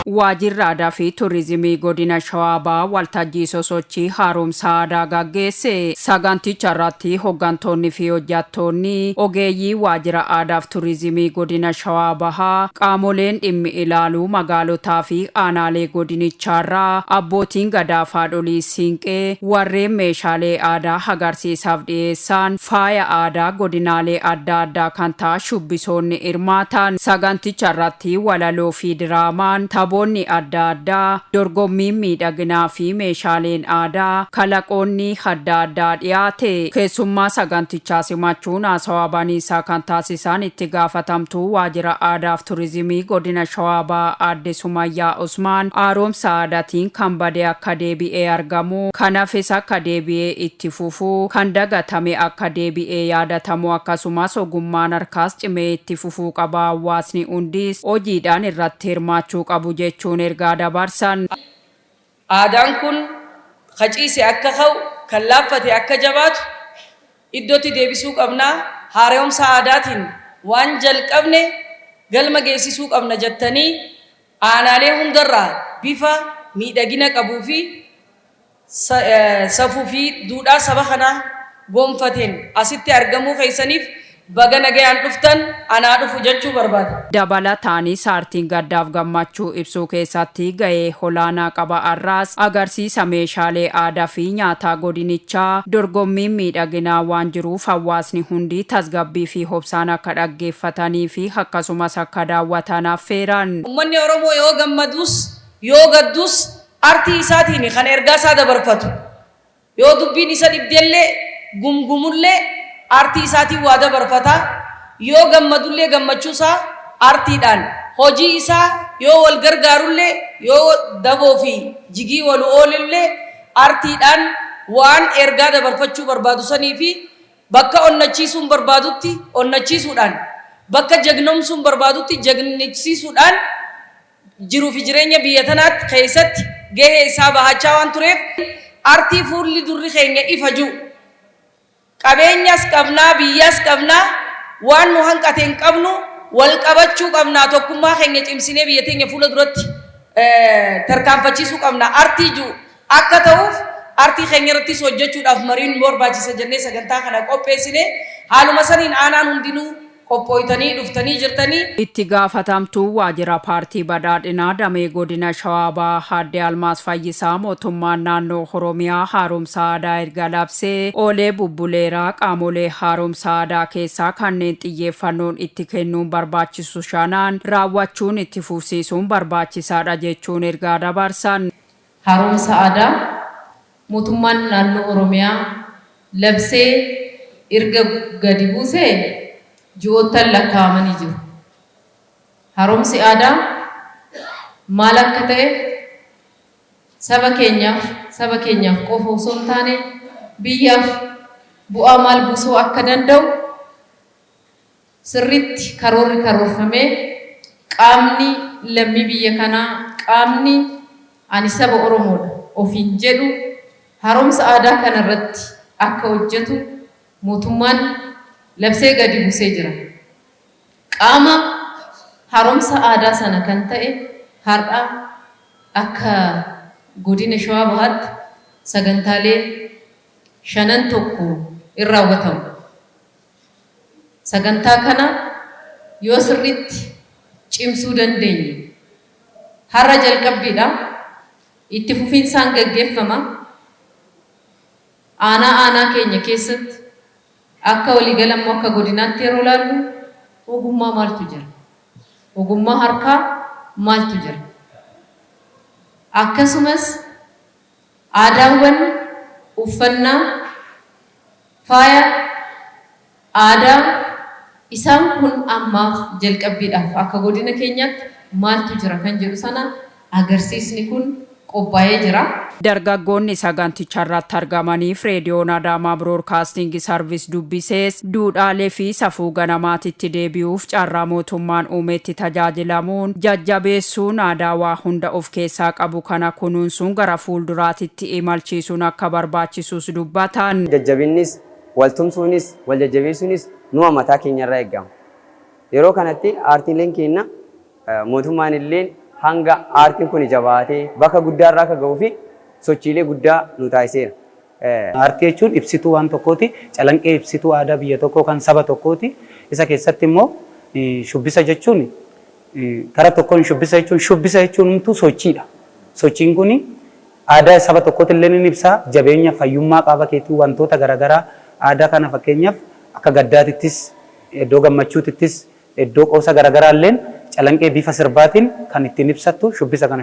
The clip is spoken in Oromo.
Waajjirri Aadaa fi Turizimii Godina Shawaa Bahaa waltajjii sosochii haaromsa aadaa gaggeesse. Saganticha irratti hoggantoonni fi hojjettoonni ogeeyyii Waajjira Aadaa fi Turizimii Godina Shawaa Bahaa, qaamoleen dhimmi ilaaluu magaalotaa fi aanaalee godinichaarraa, abbootiin gadaa fi haadholii siinqee, warreen meeshaalee aadaa agarsiisaaf dhiyeessan, faaya aadaa godinaalee adda addaa kan ta'a shubbisoonni hirmaatan. Saganticha irratti walaloo fi diraamaan, taphoonni adda addaa, dorgommiin miidhaginaa fi meeshaaleen aadaa, kalaqoonni adda addaa dhiyaate. Keessummaa sagantichaa simachuun haasawaa baniisaa kan taasisan itti gaafatamtuu Waajjira Aadaa fi Turizimii Godina Shawaa Bahaa Aadde Sumayyaa Usmaan haaromsa aadaatiin kan bade akka deebi'ee argamu, kan hafes akka deebi'ee itti fufu, kan dagatame akka deebi'ee yaadatamu akkasumas ogummaan harkaas cimee itti fufuu qaba, hawaasni hundis hojiidhaan irratti hirmaachuu qabu jechuun ergaa dabarsan. Aadaan kun ka ciise akka ka'u, kan laaffate akka jabaatu iddootti deebisuu qabna, haaromsa aadaatiin waan jalqabne galma geessisuu qabna jettanii aanaalee hundarraa bifa miidhagina qabuu fi safuu fi duudhaa saba kanaa gonfateen asitti argamuu keessaniif baga nagayaan dhuftan, anaa dhufu jechuu barbaada. Dabalataanis aartiin gaddaaf gammachuu ibsuu keessatti gahee olaanaa qaba, har'aas agarsiisa meeshaalee aadaa fi nyaataa godinichaa, dorgommiin miidhaginaa waan jiruuf hawaasni hundi tasgabbii fi obsaan akka dhaggeeffatanii fi akkasumas akka daawwatan affeeran. Uummanni Oromoo yoo gammadus yoo gaddus artii isaatiin kan ergaa isaa dabarfatu. Yoo dubbiin isa dhibdellee gumgumullee artii isaatiin waa dabarfata. Yoo gammadullee gammachuu isaa artiidhaan, hojii isaa yoo wal gargaarullee, yoo daboo fi jigii wal oolullee artiidhaan waan ergaa dabarfachuu barbaadu sanii fi bakka onnachiisuun barbaadutti onnachiisuudhaan, bakka jagnomsuun barbaadutti jagnisiisuudhaan jiruu fi jireenya biyya tanaatti keessatti gahee isaa bahachaa waan tureef, artii fuulli durri keenya ifa jiru. Qabeenyas qabnaa, biyyaas qabnaa, waan nu hanqate hin qabnu, wal qabachuu qabnaa, tokkummaa keenya cimsinee biyya teenya fuula duratti tarkaanfachiisuu qabna. Artii jiru akka ta'uuf artii keenya irrattis hojjechuudhaaf mariin nu barbaachisa jennee sagantaa kana qopheessine. Haaluma saniin aanaan hundinuu qophooytanii dhuftanii jirtanii. Itti gaafatamtuu Waajjira Paartii Badhaadhinaa Damee Godina Shawaa Bahaa Aadde Almaaz Fayyisaa mootummaan naannoo Oromiyaa haaromsa aadaa erga labsee oolee bubbuleera, qaamolee haaromsa aadaa keessaa kanneen xiyyeeffannoon itti kennuun barbaachisu shanaan raawwachuun itti fufsiisuun barbaachisaadha jechuun ergaa dabarsan. Haaromsa aadaa mootummaan naannoo Oromiyaa labsee erga gadi buusee ji'oottan lakkaa'amanii jiru. Haaromsi aadaa maal akka ta'e saba keenyaaf, saba keenyaaf qofa osoo hin taane biyyaaf bu'aa maal buusuu akka danda'u sirriitti karoorri karoorfamee, qaamni lammii biyya kanaa, qaamni ani saba Oromoodha ofiin jedhu haaromsa aadaa kana irratti akka hojjetu mootummaan labsee gadi buusee jira. Qaama haaromsa aadaa sana kan ta'e har'a akka godina Shawaa Bahaatti sagantaalee shanan tokko in raawwatamu. Sagantaa kana yoo sirriitti cimsuu dandeenye, har'a jalqabbiidha, itti fufiinsaan gaggeeffama. Aanaa aanaa keenya keessatti, akka waliigala immoo akka godinaatti yeroo ilaallu ogummaa maaltu jira? Ogummaa harkaa maaltu jira? Akkasumas aadaawwan uffannaa, faaya aadaa isaan kun ammaaf jalqabbiidhaaf akka godina keenyaatti maaltu jira kan jedhu sana agarsiisni kun qophaa'ee jira. Dargaggoonni saganticharratti argamaniif Reediyoon Adaamaa Biroodkaastingi Sarvis dubbisees duudhaalee fi safuu ganamaatitti deebi'uuf carraa mootummaan uumetti tajaajilamuun jajjabeessuun aadaa waa hunda of keessaa qabu kana kunuunsuun gara fuulduraatitti imalchiisuun akka barbaachisus dubbatan. Jajjabinnis Wal tumsuunis wal jajjabeessuunis numa mataa keenyarraa eegama. Yeroo kanatti aartiileen keenya mootummaan illee hanga aartiin kun jabaatee bakka guddaarraa akka gahuu fi sochiilee guddaa nu taasiseera. Aartii jechuun ibsituu waan tokkooti. Calanqee ibsituu aadaa biyya tokkoo kan saba tokkooti. Isa keessatti immoo shubbisa jechuun karaa tokkoon shubbisa jechuun shubbisa jechuun humtuu sochiidha. Sochiin kun aadaa saba tokkooti illee ni ibsa. Jabeenya fayyummaa qaama keetii wantoota garaagaraa aadaa kana fakkeenyaaf akka gaddaatittis iddoo gammachuutittis iddoo qoosa garaagaraa illeen calanqee bifa sirbaatiin kan ittiin ibsattu shubbisa kana.